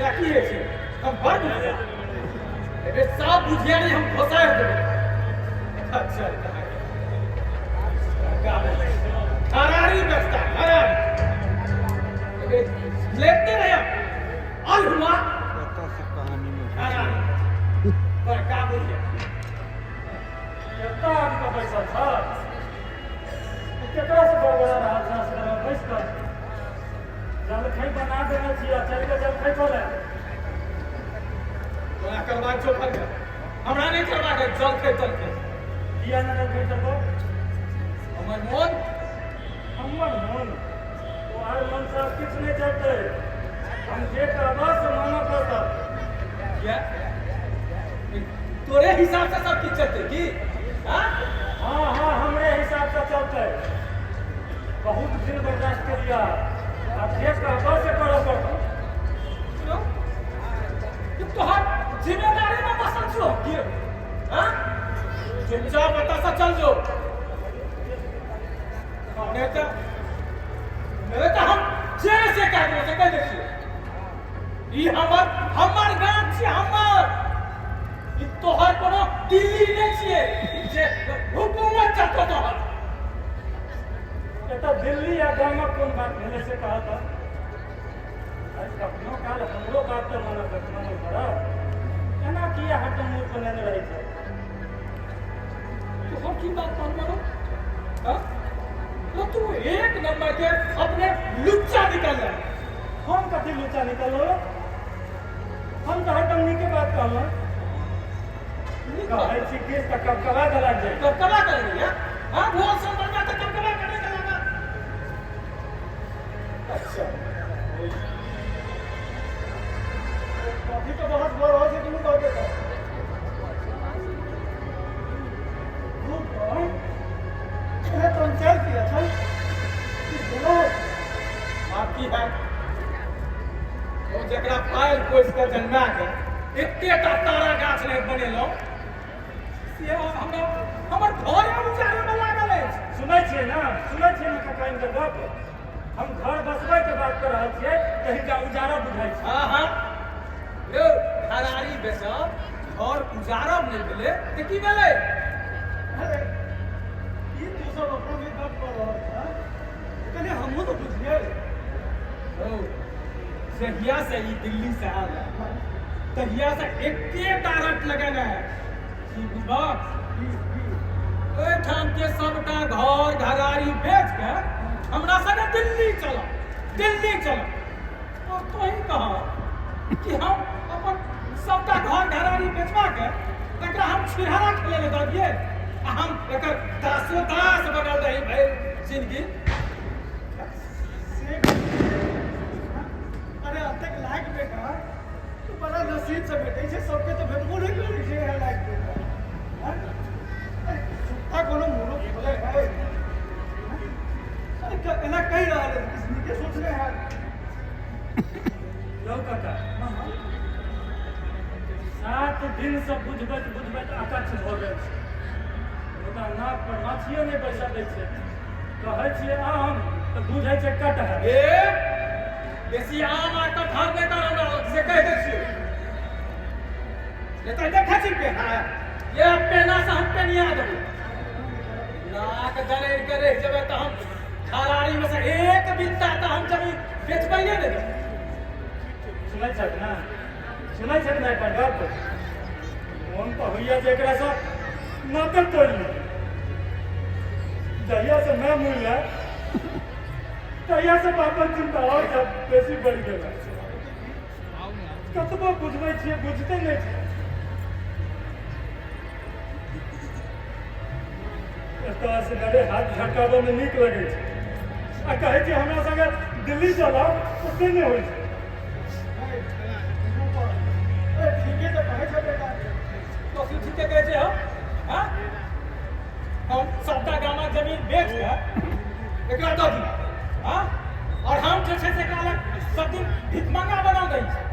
एकरा की होइ छै हम बड़ बुझिया एबे सब बुझियारी हम फंसा देबै। अच्छा, घरारी बेचता घरारी एबे लेते रहे अल हुआ कतऽ से कहानी में घरारी बड़का बुझिया। कतऽ आबि कऽ बैसल छह? केकरा से बड़बड़ा रहल छह असगरमे बैस कऽ? जलखै बना देने छियह, चलि कऽ जलखै कऽ ले। तोरा करबाक छौ फरका, हमरा नहि करबाक है जलखै तलखै। किया नहि जलखै करबो? हमर मोन। हमर मोन? तोहर मन से आब किछु नहि चलतै। हम जे कहबह से मानऽ पड़तह। किया, तोरे हिसाब से सब किछु चलतै की? हाँ। हाँ हाँ, हमरे हिसाब से चलतै। बहुत दिन बर्दाश्त केलियह, आब जे कहबह से करऽ पड़तौ। सुनो कि तोहर जिम्मेदारी में बसल छो की? हाँ, चुपचाप एतऽ से चल जो, नहीं तो हम जे से कह देबो से कह दै छियै। ई हमर हमर गाम छियै हमर, ई तोहर कोनो दिल्ली नहि छियै जे हुकूमत चलतौ तोहर। एतऽ दिल्ली आ गामक कोन बात भेलै से कहऽ तऽ। अरे, कखनो काल हमरो बात तऽ मानऽ मानऽ पड़त। एना किया हरदम मुँह पर लेने रहै छै? तोहर की बात मान मानो? हाँ, तो तू एक नंबर के अपने लुच्चा निकल रहा। हम कथी लुच्चा निकललो? हम तऽ हरदम नीके बात कहलहुँ। कहै छी किछु तऽ कबकबा कऽ लागि जाइ। कबकबा कर रही है? हाँ, बोल सुन बढ़िया तो कबकबा करने के लगा। अच्छा, कथी के बहस भऽ रहल छै दुनू बाप बेटा? एना तमसायल किया छै? किछु भेलै? आब की है, ओ जकरा पालि पोसि कऽ जन्मा के एतेटा तारा गाछ नहि बनेलहुँ से आब हमरा हमर घरे उजाड़े लागल अछि। सुनै छियै ने, सुनै छियै ने काका, हिनकर गप? हम घर बसबै के बात कऽ रहल छियै तऽ हिनका उजाड़ब बुझाइ छै। हाँ हाँ, यौ घरारी बेचब घर उजाड़ब नहि भेलै तऽ की भेलै? अरे, ई तू सब अपनो भी गप कऽ रहल छह, कनि हमहूँ तऽ बुझियै। यौ, जहिया से ई दिल्ली से आयल है तहिया से एकेटा रट लगेने है। की बुझबक? ओहिठाम के सबटा घर घरारी बेच के हमरा संगे दिल्ली चलब, दिल्ली चलब। और तोही कह कि हम अपन सबटा घर घरारी बेचबा के तकरा हम छिहरा खेले ले दऽ दियै आ हम एकर दासो दास बनल रही भरि जिंदगी? से अरे, अतेक लायक बेटा तो बड़ा नसीब से भेटै छै सबके, तऽ भेटबो नहि करै छै एहन लायक बेटा। हाँ? अरे, झूठा कोनो मुरुख थोड़े है। अरे, एना कहि रहल है, किछु नीके सोचने है। यौ काका, 7 दिनसँ बुझबैत बुझबैत अकच्छ भऽ गेल छै, मुदा नाक पर माछिए नहि बैसऽ दै छै। कहै छियै आम तऽ बुझै छै कटहर। ए, बेसी आम आ कटहर नहि कर हमरा लग, से कहि दै छियौ। नहि तऽ देखै छी पेना, ये पेना से हम पेनिया देबो। नाक दरड़ि के रहि जेबै तऽ हम खरारी में से एक बित्ता तऽ हम जमीन बेचबैये नहि देबै। सुनै छक ने, सुनै छक ने एकर गप? मोन तऽ होइया जे एकरासँ नाते तोड़ि ली। जहिया से मैं मुइल तहिया से बापक चिंता और जब बेसी बढ़ि गेल। कतबो बुझबै छियै, बुझते नहि छै। एतऽ असगरे हाथ झटकाबऽमे नीक लगै छै आ कहै छै हमरा संगे दिल्ली चलब तऽ से नहि होइ छै। ठीके तऽ कहै छै बेटा। कथी ठीके कहै छै हम? हाँ, हम सबटा गामक जमीन बेच कऽ एकरा दऽ दी? हाँ, और हम जे छै से एकरा लग सब दिन भिखमंगा बनल रहै छी?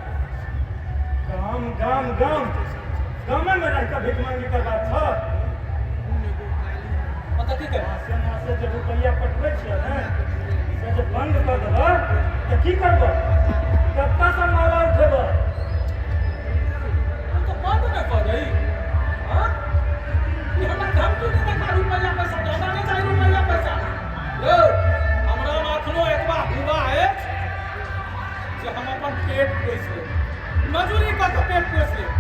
गाम गाम गाम, गामेमे रहि कऽ भीख मांगी करबाक छह? मतलब की करबै? मासे मासे जे रुपैआ पठबै छियै ने, से जे बंद कऽ देबह तऽ की करबह? कतऽसँ माला उठेबह? कऽ कऽ पेट पोसि लेब।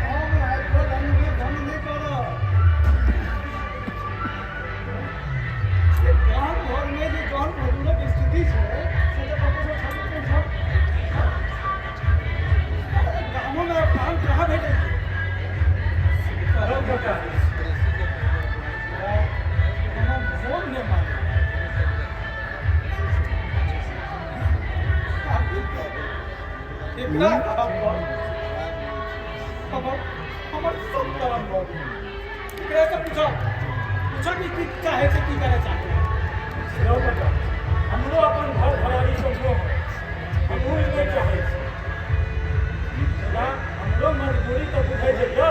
हम आबि कऽ रंगमे ढंग नहि करब। गाम घरमे जे जन मजदूरक स्थिति छै से तऽ ककरो सब छबे नहि छै। गामोमे आब काम कहाँ भेटै छै? कहू काका। हमर मोन नहि मानै। आब की कहबै? एकरा कहब हमर हमर सब करम भऽ गेल। एकरे से पूछो, पूछो कि की चाहे छै, की करे चाहे छै। यौ काका, हमरो अपन घर घरारी सब मोह, हमहूँ ई नहि चाहै छी, मुदा हमरो मजबूरी तऽ बुझै छै यौ।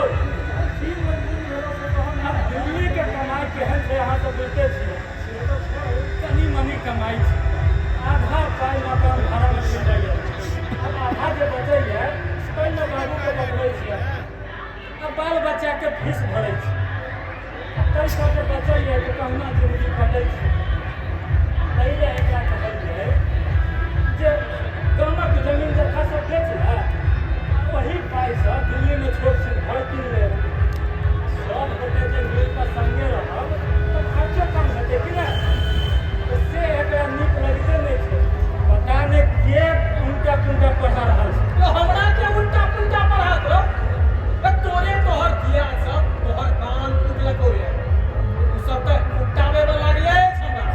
की मजबूरी भेलो से कहऽ ने। आब दिल्लीके कमाइ केहन छै अहाँ तऽ बुझिते छियै। से तऽ छै। कनी मनी कमाइ छै, आधा पाइ मकान भाड़ामे मिल जाइए, आब आधा जे बचैए ताहिमे बाबूके पठबै छियै आ बाल बच्चाके फीस भरै छी, आ ताहिसँ जे बचैए तऽ कहुना जिन्दगी कटै छै। ताहि लए एकरा कहलियै जे गामक जमीन जथा सब बेच लए, ओही पाइसँ दिल्लीमे छोट छिन घर कीन लेब। सब गोटे जे मिल कऽ संगे रहब तऽ खर्चो कम हेतै कि नहि? तऽ से एकरा नीक लगिते नहि छै। पता नहि के उल्टा पुल्टा पढ़ा रहल छै। तो हमरा के उल्टा पुल्टा पढ़ा दो? तोरे तोहर धिया सब तोहर कान फुटलको ये, उ सब तऽ उपटावे में लागले अछि हमरा।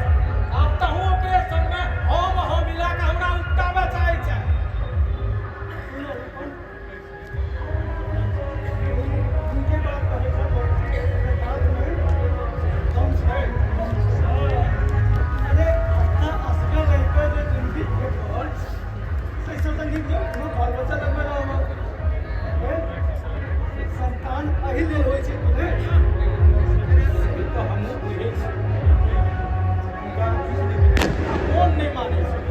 आब तहूँ ओकरे संगमे हम हम मिला कऽ हमरा उपटावे चाहै छै। सुनो अपन नीके बात कहै छै, पर एकर बातमे दम छै। अरे, अपना असगर रहि कऽ जे जिन्दगी भेटल ताहिसँ तऽ नीक जे अपनो बाल बच्चा लगमे रहब। संतान एहि लेल होइ छै कि नहि? से तऽ हमहूँ बुझै छी, मुदा मोन नहि मानै छै।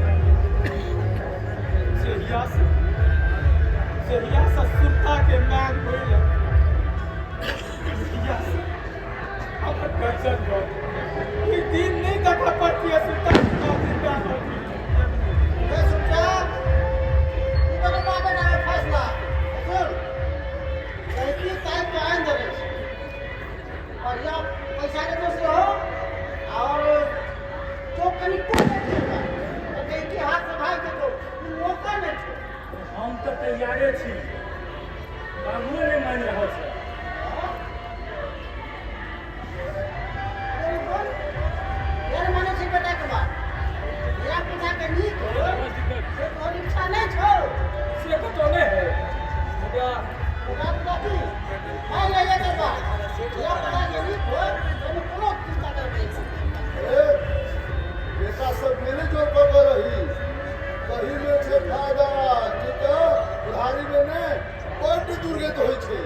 जहियासँ जहियासँ सुरताके माय होइल, तहियासँ हमर गजब भऽ गेल। ई दिन नहि देखऽ पड़तियै सुरताके माय जिंदा रहती। ए सुच्चा, ई बड़ा बात है फैसला। सुन, कैकी टाइम के आनि देने छै, बढ़िया पैसा देतो सेहो, और तो कनि को नहि कैकी हाथ से भागि जेतो, ई मौका नहि छै। हम तऽ तैयारे छी, बाबुए नहि मानि रहल छै। अरे बोल यार, मानै छै बेटा के बात, धिया पुता के नीक हो से तोहर इच्छा नहि छौ? से कतौ नहि है, मुदा ओकरा पुता की मानि ले एकर बात, धिया पुता के नीक हो ओहिमे कोनो चिंता करबै नहि। ए, बेटा सब मिले जोर कऽ के रही तही मे छै फायदा, नहि तऽ बुढ़ारी मे ने बड्ड दुर्गत होइ छै।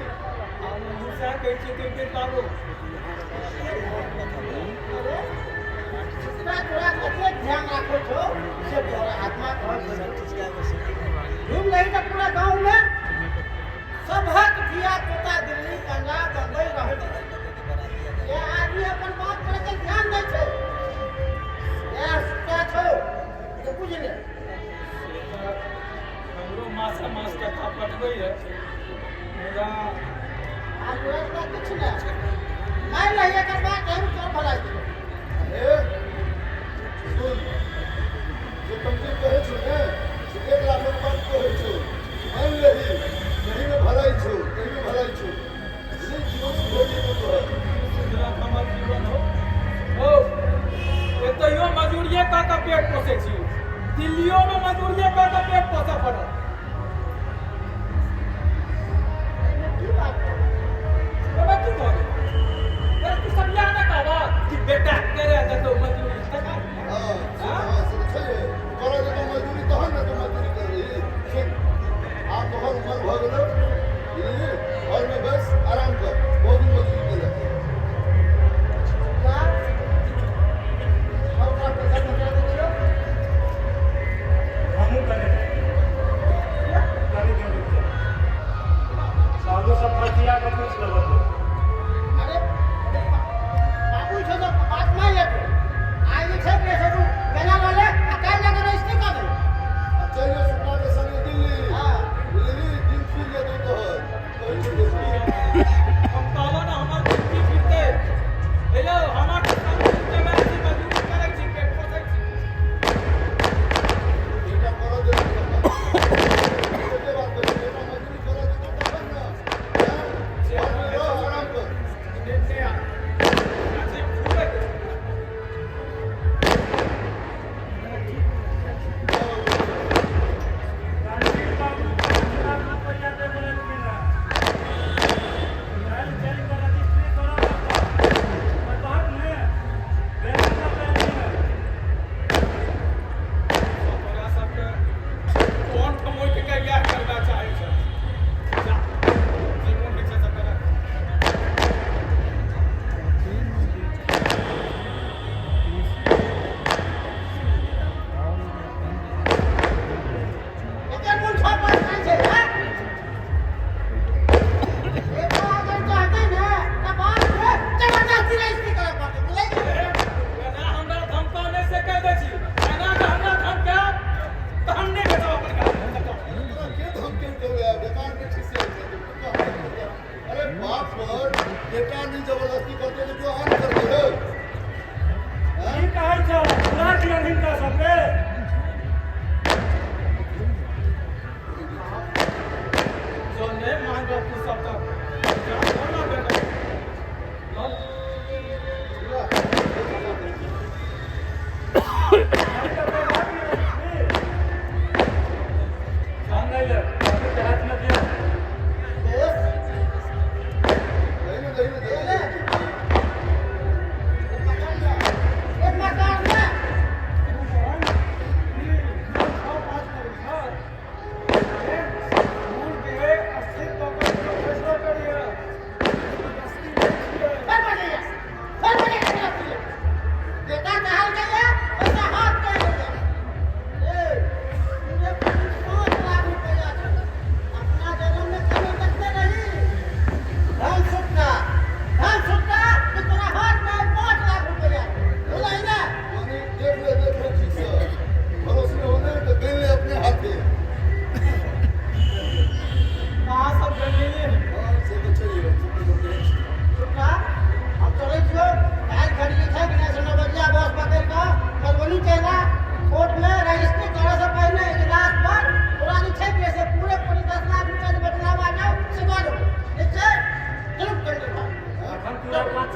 हमहूँ सएह कहै छियै तिरपित बाबू। अरे सुतरा, तोरा कतेक ध्यान राखै छौ से तोरा आत्मा कहै छौ। घूम लही तऽ पूरा गाँव में सबहक धिया पुता दिल्ली, पंजाब, बम्बई रहै छै। ये आदमी अपन बात पर के ध्यान दै छै। इएह सुतरा छौ से बुझ ले। से तऽ हमरो मासे मास टका पटबैए, मुदा आ तोरा तोरा किछु नहि, मानि लही एकर बात, एहिमे तोर भलाई छौ। ए सुन, जे कंपनी कहै छौ ने से 1 लाखक बात कहै छौ, मानि लेही, तहीमे भलाई छौ, तहीमे भलाई छौ। बुझली? जीवन सुधरि जेतौ तोहर। सुधरत हमर जीवन हो? हो एतहियो मजदूरिये कऽ कऽ पेट पोसै छी, दिल्लियोमे मजदूरिये कऽ कऽ पेट पोसऽ पड़त। एहिमे की बात छौ? ओहिमे की भऽ गेल? अरे तू सब इएह ने कहबह कि बेटा करे देतौ मजदूरी तखन। हँ से हँ, से तऽ छैहे। करऽ जेतौ मजदूरी तहन ने तू मजदूरी करबिही। सुन, आब तोहर उमर भऽ गेलौ, बुझलिही? घरमे बस आराम कर, बहुत दिन मजदूरी केलक। सुतरा, सब तोरा पैसा पहुँचा दै छियौ। हमहूँ कने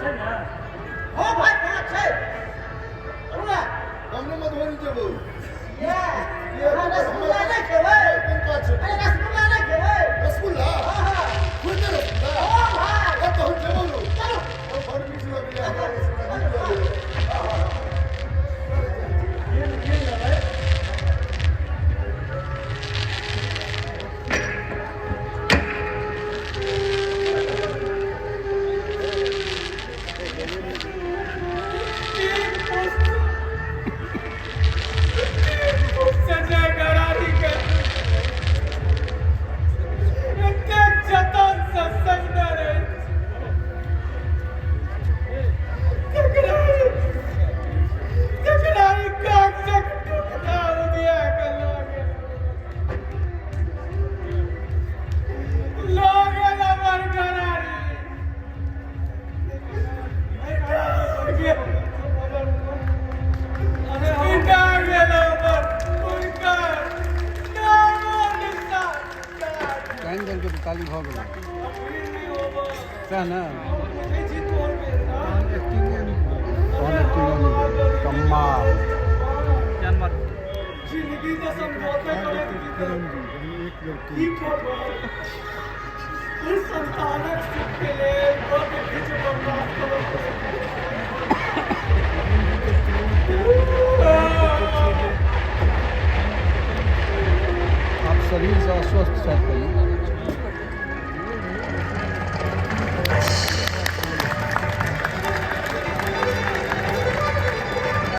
छै ने? हो भाई, पाँच छै। चलू ने। हम ने मधुबनी जेबो। ये अहाँ रसगुल्ला नहि खेबै? कोन काज छै? अरे रसगुल्ला नहि खेबै? रसगुल्ला? हाँ हाँ। खुदे रसगुल्ला? ओ भाई। ए तो हम जेबो नु। चलू। ओ बड़ मीठ लगैया हमरा रसगुल्ला, नीक लगैया। कीन कीन लेबै। तीन पुस्त, तीन पुस्त से जे घरारी के एतेक जतन से सजने रहै तकरा तकरा ई कागजक टुकड़ा उधिया के लऽ गेल, लऽ गेल हमर घरारी। पिटा गेल हमर हुनकर नामो निशान। टाइम देलकै तऽ ताली भऽ गेलै, सएह ने? तहन एक्टिंगे नीक भऽ गेल, तहन एक्टिंगे नीक भऽ गेल। कमाल। जिंदगी से समझौते करैत किरण जी एक बेर की करब? ई संतानक सुख के लेल बड्ड किछु बर्दाश्त करऽ पड़ैत। आब शरीरसँ अस्वस्थ छथि कनि।